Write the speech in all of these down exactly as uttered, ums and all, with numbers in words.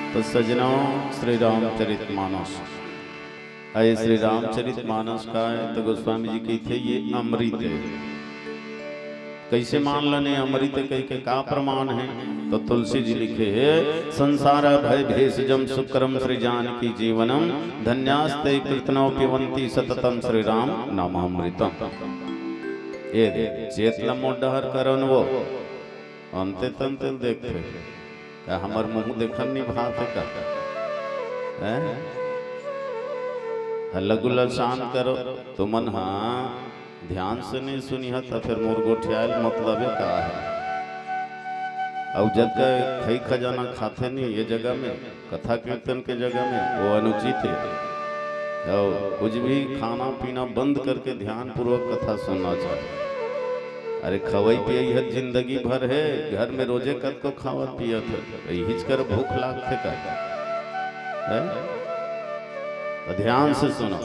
तो सजनों, श्री रामचरित मानस, अरे, श्री रामचरित मानस का है तो गोस्वामी जी कहिथे, ये अमृत है। कैसे मान लने अमृत है, कहिके का प्रमाण है? तो तुलसी जी लिखे है, संसार भय भेषजम सुकरम श्री जानकी जीवनम, धन्यास्ते कृतनो पिबंती सततम श्री राम नामामृतम। ये दे, चेत ल मोर डहर करन वो, अंते तंते ल देखथे। का हमर मुंह देखन नहीं भात है का? हैं? हल्ला गुल्ला शांत करो। तुमन हाँ ध्यान से नहीं सुनिहा त फिर मोर गोठियाल मतलब है का है? अउ जब तक खई खजाना खाथे नहीं ये जगह में, कथा कीर्तन के जगह में, वो अनुचित है। और कुछ भी खाना पीना बंद करके ध्यानपूर्वक कथा सुनना चाहिए। अरे, खवई पियई ह जिंदगी भर है, घर में रोजे कतको खावत पियत है, इहिच कर भूख लागथे का? है? तो ध्यान से सुनो।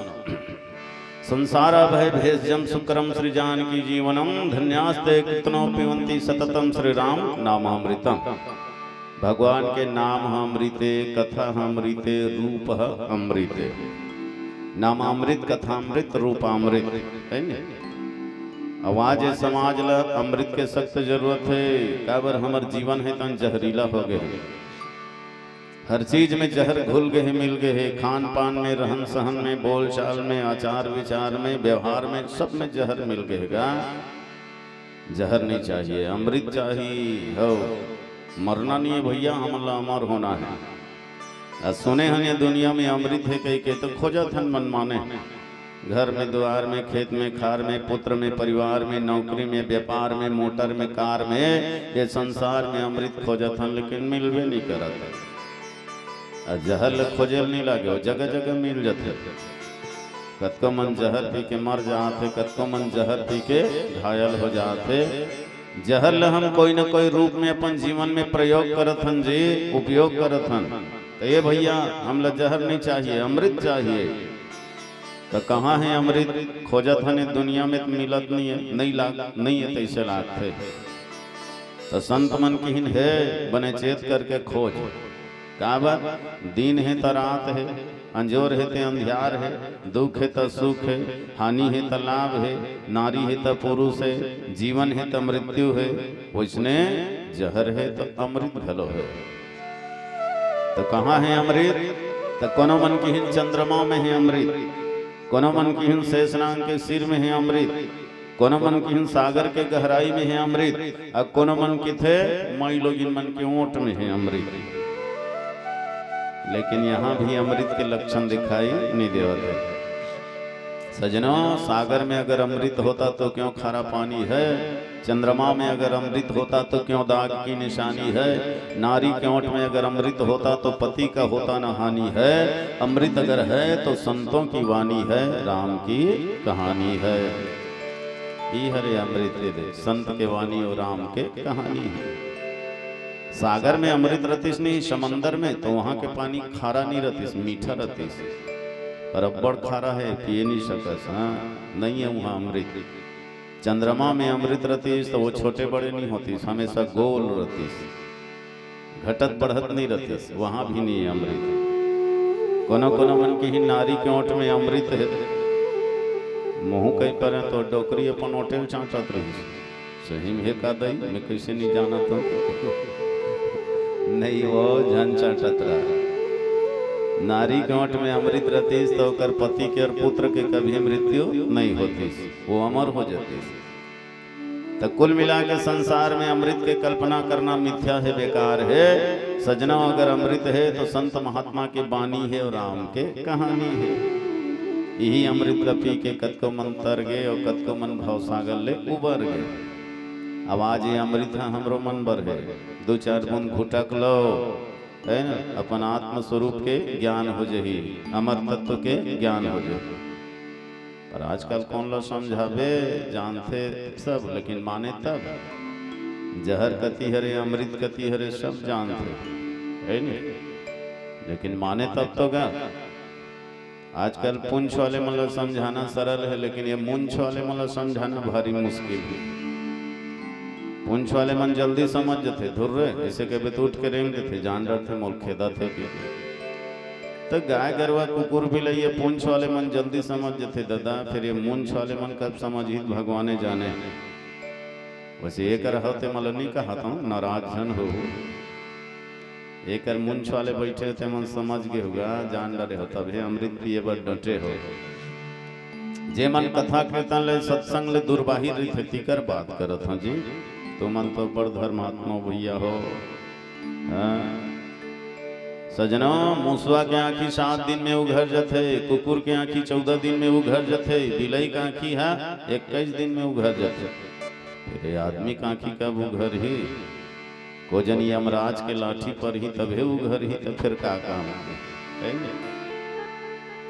संसार भय भेषजम सुकरम श्री जानकी जीवनम, धन्यास्ते कृतनो पिबंती सततम श्री राम नामामृतम। भगवान के नाम ह अमृते, कथा ह अमृते, रूप ह अमृते। नामामृत, कथामृत, रूपामृत, है ने? अउ आज ये समाज ल अमृत के सख्त जरूरत है, काबर हमर जीवन है तन जहरीला हो गए। हर चीज में जहर घुल गए, मिल गए है, खान पान में, रहन सहन में, बोलचाल में, आचार विचार में, व्यवहार में, सब में जहर मिल गए गा। जहर नहीं चाहिए, अमृत चाहिए हो। मरना नहीं है भैया, हमन ला अमर होना है। आ सुने हन ये दुनिया में अमृत है कहिके तो खोजत हन मनमाने। घर में, द्वार में, खेत में, खार में, पुत्र में, परिवार में, नौकरी में, व्यापार में, मोटर में, कार में, ये संसार में अमृत खोजत हन, लेकिन मिलबे नहीं करत। आ जहर ल खोजे ल नहीं लागे, वो जगह जगह मिल जथे। कतको मन जहर पी के मर जात हे, कतको मन जहर पी के घायल हो जात हे। जहर ल हम कोई न कोई रूप में अपन जीवन में प्रयोग करत हन जी, उपयोग करत हन। तो ये भैया, हमला जहर नहीं चाहिए, अमृत चाहिए। तो कहाँ है अमृत? खोजत हन ये दुनिया में, तो मिलत नहीं है, नहीं लाग, नहीं है, तैसे लागथे। तो संत मन किहिन हे, बने चेत करके खोज। काबर? दिन हे त रात हे, अंजोर हे त अंधियार हे, दुख हे त सुख हे, हानि हे त लाभ हे, नारी हे त पुरुष हे, जीवन हे त मृत्यु हे, वैसने जहर हे त अमृत घलो हे। तो कहाँ हे अमृत? तो कोनो मन किहिन चंद्रमा में हे अमृत, कोनो मन किहिन शेषनाग के सिर में हे अमृत, कोनो मन किहिन सागर के गहराई में हे अमृत, अउ कोनो मन किथे माईलोगिन मन के ओंठ में हे अमृत। लेकिन यहाँ भी अमृत के लक्षण दिखाई नहीं देवत हे। सजनों, सागर में अगर अमृत होता तो क्यों खारा पानी है? चंद्रमा में अगर अमृत होता तो क्यों दाग की निशानी है? नारी के ओंठ में अगर अमृत होता तो पति का होता न हानि है। अमृत अगर है तो संतों की वाणी है, राम की कहानी है। ई हरे अमृत के दे, संत के वाणी और राम के कहानी है। सागर में अमृत रतिस नहीं, समंदर में, तो वहाँ के पानी खारा नहीं रतिस, मीठा रतिस। पर अब्बड़ खारा है, पिए नहीं सकस। हाँ, नहीं है वहाँ अमृत। चंद्रमा में अमृत रतिस, तो वो छोटे बड़े नहीं होतिस, हमेशा गोल रतिस, घटत बढ़त नहीं रतिस, वहाँ भी नहीं है अमृत। कोनो कोनो मन किहिन नारी के ओंठ में अमृत है। मुँह कहीं पर तो डोकरी अपन ओंठे ल चाटत रहिस। सही में हे का दई, मैं कैसे नहीं जानत हूँ। नहीं, वो झन चाटत रहा। नारी के ओंठ में अमृत रतिस, तो ओकर पति के और पुत्र के कभी मृत्यु नहीं होतिस, वो अमर हो जातिस। तो कुल मिला के संसार में अमृत के कल्पना करना मिथ्या है, बेकार है। सजनों, अगर अमृत है तो संत महात्मा के बानी है और राम के कहानी है। यही अमृत ल पी के कतको मन तर गे और कतको मन भवसागर ले उबर गे। अब आज ये अमृत ह हमरो मन बर हे, दू चार बूंद घुटक लो, है ना, अपन आत्म स्वरूप के ज्ञान हो जही, अमर तत्व के ज्ञान हो जही। पर आजकल कौन ला समझाबे, जानथे सब, लेकिन माने तब। जहर कति हरे, अमृत कति हरे, सब जानथे, है नी? लेकिन माने तब तो गा। आजकल पुंछ वाले मन ला समझाना सरल है, लेकिन ये मुंछ वाले मन ला समझाना भारी मुश्किल है। पूंछ वाले मन जल्दी समझ जथे, "धुर रे," ऐसे कहबे तो उठ के रेंग देथे, जान डरथे मोर खेदा थे कि। तो गाय गरवा कुकुर भी लइए, पूंछ वाले मन जल्दी समझ जथे, "ददा, फिर ये मूंछ वाले मन कब समझही, भगवाने जाने।" वैसे एकर होते मला नहीं कहा था, नाराज झन हो। एकर मूंछ वाले बैठे ते मन समझ गे होगा, जान डरे हो, तभे अमृत पिए बर डटे हो। जे मन कथा कीर्तन ले, सत्संग ले दुर्बाहिर रहिथे, तिकर बात करत हं जी। तुमन तो बड़ धर्मात्मा भैया हो। हाँ। सजनो, मुसवा के आंखी सात दिन में उघर जथे, कुकुर के आंखी चौदह दिन में उघर जथे, बिलई के आंखी हा इक्कीस दिन में उघर जथे। फिर ये आदमी के आंखी कब उघरही? को जन यमराज के लाठी परही तभे उघरही, त फिर का काम के? है नी?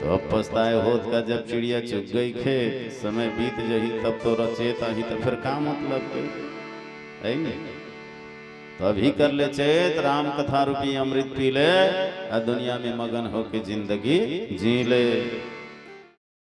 तो अब पछताए होत का, जब चिड़िया चुग गई खेत, समय बीत जही, तब तोला चेत आही, त फिर का मतलब के? है नी? तो अभी कर ले चेत, राम कथा रूपी अमृत पी ले, आ दुनिया में मगन होके जिंदगी जी ले।